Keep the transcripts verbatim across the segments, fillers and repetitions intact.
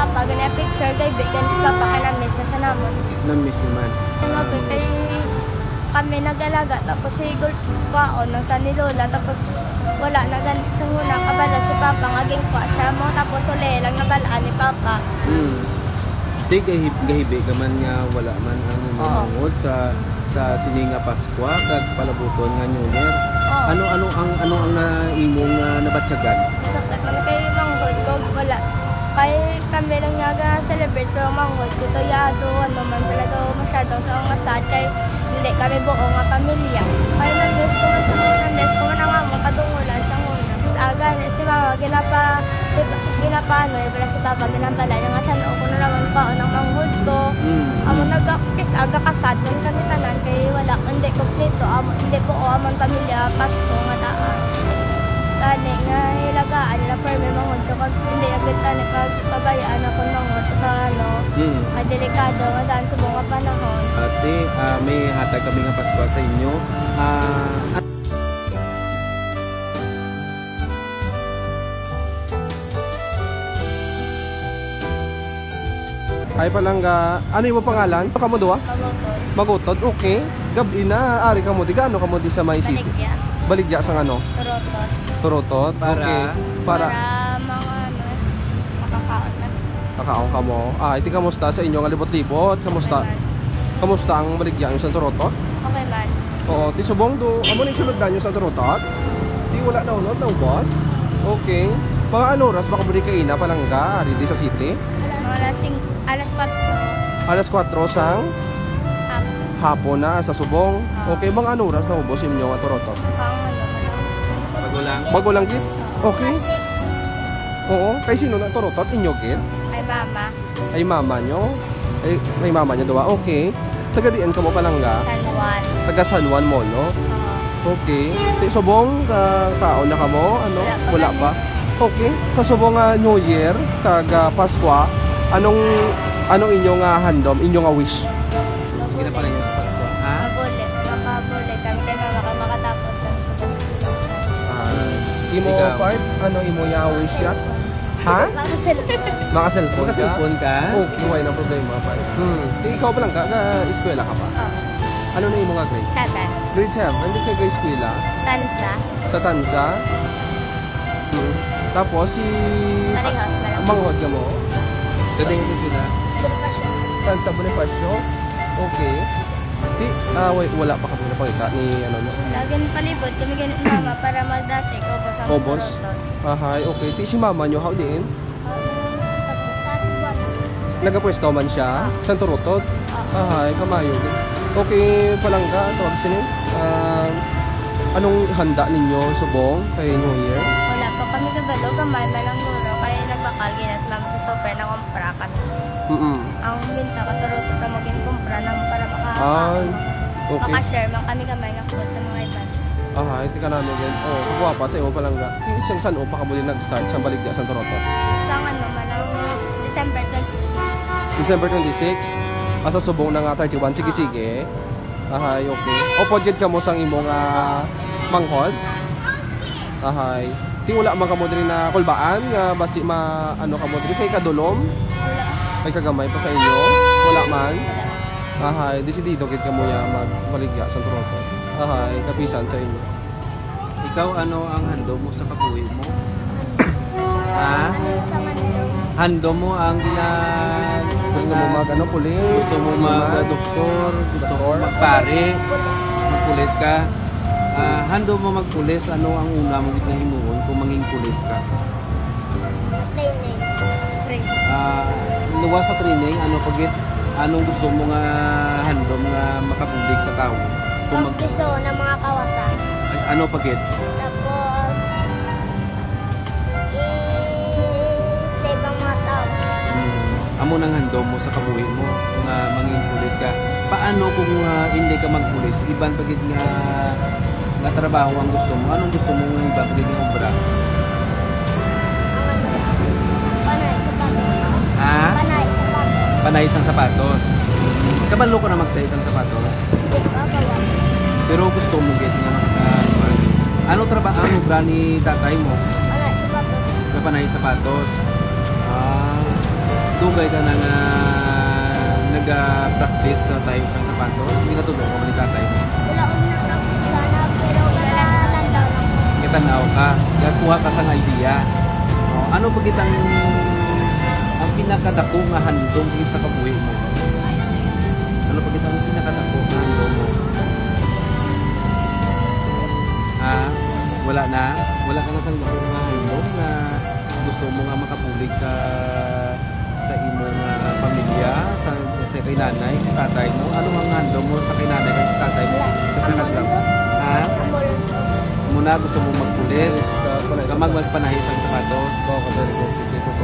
Pag na picture, kay big si Papa kay na-miss na sa namon. Na-miss naman. Ano, kay kami nag-alaga, tapos si Gul-, kwaon, nang sa ni Lola, tapos wala na gani sa una, kabalo si Papa nga ginkwa siya mo, tapos uli lang nabalaan ni Papa. Hmm. Di gahib-, gahibi ka man nga wala man ang Oo. mamangod sa, sa sini nga Paskwa kag palabuton nga New Year. Oo. Ano, ano ang, ano ang, ah, imong, ah, nabatyagan? Masakit man kay manghod ko, wala. Kay kami lang nga ga-celebrate, pero manghod ko to, yado, ano man pala daw, masyado sa mga sad, kay hindi kami buo nga pamilya. Kay na-miss ko man sa mga, na-miss ko man ang among kadungulan sa una. Sa aga, si mama, ginapa-, ginapa-, ano, wala si papa, ginapala niya nga sa noo ko na naman pa, ang manghod ko. Mm, Amo mm. nagkapis, aga kasad man kami tanan, kay wala, hindi kompleto, amo, hindi buo amon pamilya, Pasko nga daan. Tani nga, ilagaan nila, pero may manghod ko, kag hindi agad tani, pag pabayaan ako manghod sa, ano, Mm. nga delikado, nga daan sa mga panahon. Ate, ah, may hatag kami nga Pasko sa inyo. Ah, Hi, Palangga. Ano imo pangalan? Ano kamo duha? Magutod. Magutod, okay. Gab-i na, ari kamo. Di gaano kamo di sa may city? Baligya. Baligya sa ano? Turotot. Turotot? Para? Okay. Para? Para mga ano, makakaon na. Makaon kamo. Ah, iti kamusta sa inyo nga libot-libot? Kamusta? Okay man. Kamusta ang baligya sa Turotot? Okay man. Oo, ti subong do, amo ni sulod nanyo sa Turotot? Ti wala na unod, naubos? Okay. Mga ano oras ba kamo di kaina, Palangga, ari di sa city? Mga alas sing-, alas kwatro. Alas kwatro sang Hapon. Hapon na sa subong. Ah. Okay, mga ano oras naubos inyo nga Turotot? Pang ano, ano? Bago lang. Bago lang gid? Oo. Okay. Mga six, six. Oo, kay sino na Turotot? Inyo gid? Kay mama. Ay, mama nyo? Ay, may mama nyo duwa? Okay. Taga diin kamo, Palangga? San Juan. Taga San Juan mo, no? Oo. Okay. Ti subong ka taon na kamo? Ano? Wala pa. Wala pa. Okay. Sa subong nga New Year, kag, ah, Paskwa, anong, anong inyo nga handom, inyo nga wish? Hindi na pala yun sa Pasko, ha? Mabuli. Makabuli kami kay mama kay makatapos lang sa pag-school. Ah, imo Ikaw? part, ano imo nga wish ya? Ha? Mga cellphone. Mga cellphone Mga ka? cellphone ka? Okay, wala na problema pa. Hmm. Di ikaw pa lang ka, ka eskwela ka pa? Oo. Ano na imo nga grade? Seven. Grade seven, hindi ka grade eskwela? Tanza. Sa Tanza? Hmm. Tapos si Parehas, wala. Manghod ka mo? Galing ko sila. Bonifacio. Tanza Bonifacio? Okay. Di, ah, wa-, wala pa kamo napangita ni ano, no? Lagi palibot kami ganit mama para magdasig, ubos ang Ubos? Turotot. Ahay, okay. Ti si mama nyo, how diin? Ah, sa Cebuano. Nagapwesto man siya? Ah. Sa Turotot? Ah. Ahay, kamayo. Okay, Palangga, tawag sini. Ah, anong handa ninyo subong kay New Year? Wala pa kami kabalo, gamay man lang guro. Kaya nagbakal gina si mama sa super, nangumpra kami. Mm-mm. Ang binta ka, Turotot ka maging kumpra nang para maka-, Ay, okay. maka-share man kami gamay nga food sa mga iban. Aha, iti ka namin din. Oh, kakuha pa sa imo Palangga. Isang san-o pa kamo din nag-start sa baligya sa Turotot? Sa ano man, ang December twenty-six. December twenty-six? Ah, sa subong na nga thirty-one. Sige, Oo. sige. Ahay, okay. Upod gid kamo sang imo nga manghod? Ahay. Ti wala man kamo diri na kulbaan nga basi ma-, ano kamo diri kay kadulom? Wala. May kagamay pa sa inyo? Wala man? Wala. Ahay, desidido gid kamo ya magbaligya sa Turotot. Ahay, kapisan sa inyo. Ikaw, ano ang handom mo sa kabuhi mo? Ha? Ano sa handom? Handom mo ang gina-, Gusto mo gina-, mag, ano, pulis? Gusto mo Seaman? mag, ah, doktor? Gusto mo Doktor? magpare? Pulis. Magpulis ka? Ah, handom mo magpulis, ano ang una mo gid nga himuon kung mangin pulis ka? Training. Training. Ah, luwas sa training, ano pa gid? Anong gusto mo nga handom nga makabulig sa tawo? Kung mag- Pagpiso ng mga kawatan. Ay, ano pa gid? Tapos, i-save ang mga tao. Hmm. Amo nang handom mo sa kabuhi mo nga mangin pulis ka. Paano kung, ah, hindi ka magpulis? Iban pa gid nga nga trabaho ang gusto mo? Anong gusto mo nga iba pwede nga obra? Ang ano, panay sapatos. Ha? Panay sapatos. Panay sang sapatos. Kabalo ka na magtahi sang sapatos? Hindi pa, gawa. Pero gusto mo gid nga maka-, ano trabaho ang obra ni tatay mo? Panay sapatos. Nga panay sapatos. Ah. Dugay ka na nga naga-practice sa tayo sang sapatos? Hindi na tubo ka ni tatay mo? Wala ko na practice sana, pero wala lang daw lang. Kitanaw ka. Gakuha ka sang idea. O, ano pa gid ang, ang pinakadako nga handom gid sa kabuhi mo? Ano pa gid ang pinakadako nga handom mo? Ha? Wala na? Wala ka na sang dako nga handom nga gusto mo nga makabulig sa sa imo nga pamilya, sa, sa kay nanay, kay tatay mo? Ano ang handom mo sa kay nanay, kay tatay mo? Sa Amo pagkatapos? lang. Ha? Amo lang. Muna gusto mo magpulis, Sa pala- kamag magpanahi sang sapatos. Oo, ka very good.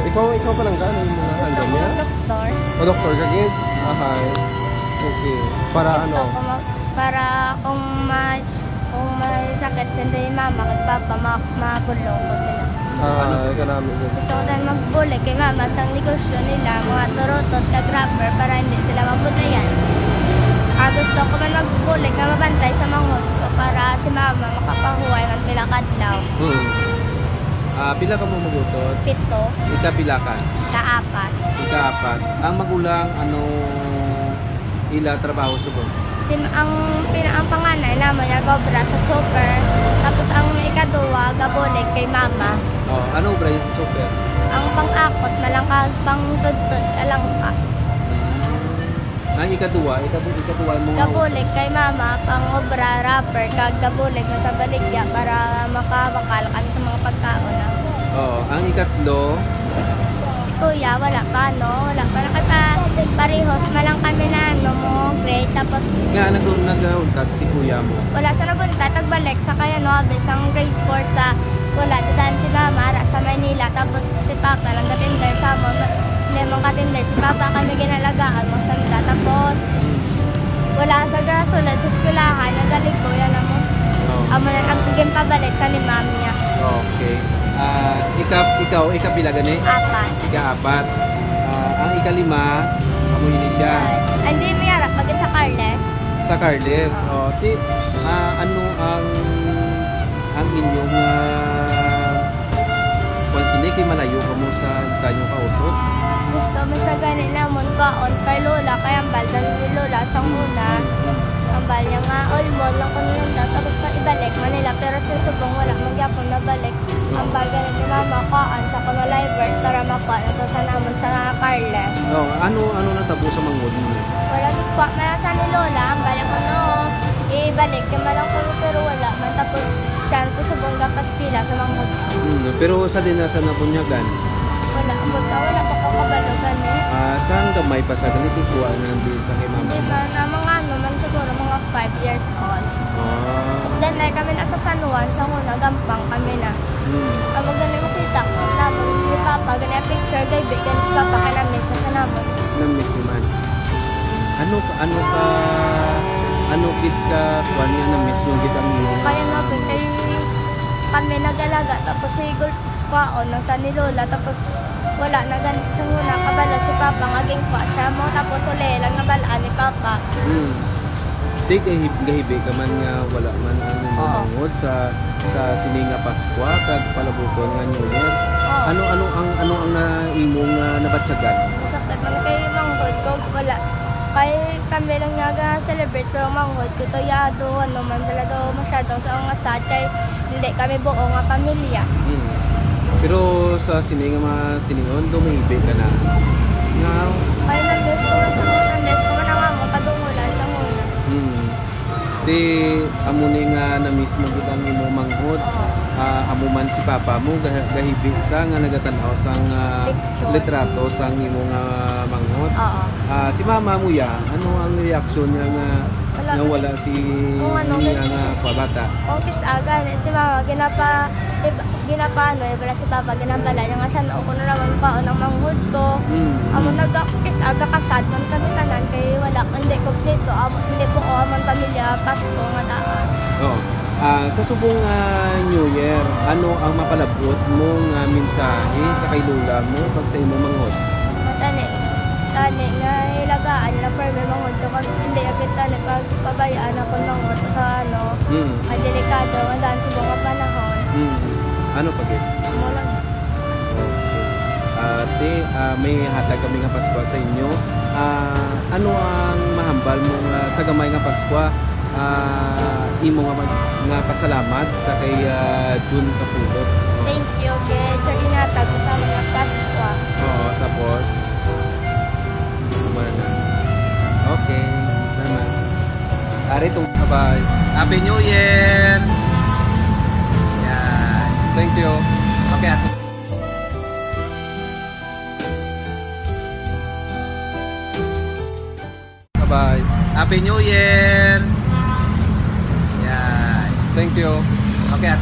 Ikaw, ikaw pa lang ka? Ano yung mga Gusto handom ko niya? Doktor. O doktor ka gid? Ahay. Okay. Para Gusto ano? Ko ma- para kung may kung may sakit sila ni mama kag papa, ma mabulong ko sila. Ah, kanami gid. Gusto ko din magbulig kay mama sa negosyo nila, mga turutot kag wrapper, para hindi sila mabulayan. Ah, gusto ko man magbulig nga mabantay sa manghod ko para si mama makapahuway man pila kadlaw. Hmm. Ah, pila ka mo magutot? Pito, Ika pila ka? kaapat. Ika apat. Ang magulang, ano ila trabaho subong? Si ang pina ang panganay namon nagobra sa super, tapos ang ikaduwa gabulig kay mama. Oh, ano obra yung sa super? Ang pang-akot na lang kag pangtudtod ka lang pa. Hmm. Ang ikaduwa, ikaduwa, ikaduwa mo nga Gabulig kay mama pang obra wrapper kag gabulig man sa baligya para makabakal kami sa mga pagkaon na. Oo, ang ikatlo, Si kuya, wala pa, no? Wala pa na kay pa, parehos man lang kami na, no, mo grade. Tapos, nga nag nagauntag si kuya mo. wala sa nagunta, tagbalik sa kaya, no, abis ang grade four sa, wala, dadaan si mama, ara sa Maynila. Tapos, si papa lang gatindar sa amon. Hindi man katindar si papa, kami ginalagaan mo sa nila. Tapos, wala sa gasulod sa eskwelahan, nagaligo yan mo. Oh. Amo na ang ginpabalik sa ni mamya. Okay. Ah, ika, ikaw, ikapila gani? Apat. Ika-apat. Ah, ang ikalima, amo ini siya. Ay, hindi, may harap. Bakit sa Carles? Sa Carles. Oh, ti, ah, ano ang, ang inyong, ah, kung sini kay malayo ka mo sa, sa inyong kautot? Gusto mo sa gani namon kaon kay Lola, kay ang baldan ni Lola sang una. Ang balya nga, olmon lang ko nila, tapos pa ibalik Manila, pero sa subong wala man gyapon nabalik. Ang balya ni mama, kuan sa kuno liver para makuha na to sa namon sa Carles. Oh, ano, ano natabo sa manghod mo? Wala gid kuha man sa ni Lola, ang balya ko no, ibalik kay man lang ko, pero wala man. Tapos siya ko subong gapas pila sa manghod. Hmm, pero sa din na sa nabunyagan? Wala, ang ka wala pa ko kabalo gani. Ah, saan gamay pa sa ganito kuha nga di sa kay mama? Di ba na mga ano man siguro, mga five years old. Ah, Then, like, kami na sa San Juan, sa una, gampang kami na. hmm. Amo gani mo kita ko, namon ni Papa, gani ang picture, kay big gani si Papa, ka na-miss na sa namon. Namiss naman. Ano ka, ano ka, ano gid ka, kuan nga namiss mo gid ang imo? Kaya nga, kay kami nagalaga, tapos si Gul, kwaon, nang sa ni Lola, tapos wala na gani, sa una, kabalo si Papa, nga ginkwa siya mo, tapos uli lang nabalaan ni Papa. Hmm. Di gahib-, gahibi ka man nga wala man ang imong Oo. manghod sa, sa sini nga Paskwa kag palabuton nga New Year. Oo. Ano, ano ang, ano ang na, imong, ah, nabatyagan? Masakit man kay manghod ko, wala. Kay kami lang nga ga-celebrate, pero manghod ko to, yado, ano man, wala daw masyado sa mga sad, kay hindi kami buo nga pamilya. Hmm. Pero sa sini nga mga tiningon, do mahibi ka na. Nga, Kay na-miss ko man sa una, na-miss ko man ang among kadungulan sa una. hmm. Di, amo ni nga na-miss mo gid ang imo manghod. Oo. Ah, amo man si papa mo, ga-, gahibi sa nga nagatan-aw sang, ah, Picture. litrato sang imo nga manghod. Oo. Ah, si mama mo ya, ano ang reaksyon niya nga Wala. nga wala si Kung ano, niya nga pabata? Kung pis-aga, si mama, ginapa, iba, ginapa, ano, iba si papa, ginabala niya nga sa noo ko na naman pa, ang manghod ko. Hmm. Amo nagpis-aga, kasad man kami tanan, kay wala, hindi kompleto, amo, hindi buo amon pamilya, Pasko nga daan. Oh. Ah, sa subong, ah, New Year, ano ang mapalabot mo nga mensahe sa kay lola mo kag sa imo manghod? Matani, tani nga ilagaan na permi manghod ko, kag hindi agad tani pagpabayaan ako manghod sa, ano, Hmm. nga delikado, nga daan subong nga panahon. Hmm. Ano pa gid? Amo lang. At Ah, may hatag kami nga Paskwa sa inyo. Ah, ano ang mahambal mo nga sa gamay nga Paskwa? Ah, imo nga mag-, nga pasalamat sa kay, ah, Jun Kapulot. Thank you, kay sa ginhatag mo sa mga Paskwa. Oo, tapos? Ano na? Okay, naman. Ari to. Bye-bye. Happy New Year! Yes. Thank you. Okay, ate. Bye-bye. Happy New Year! Yes. Thank you. Okay, ate.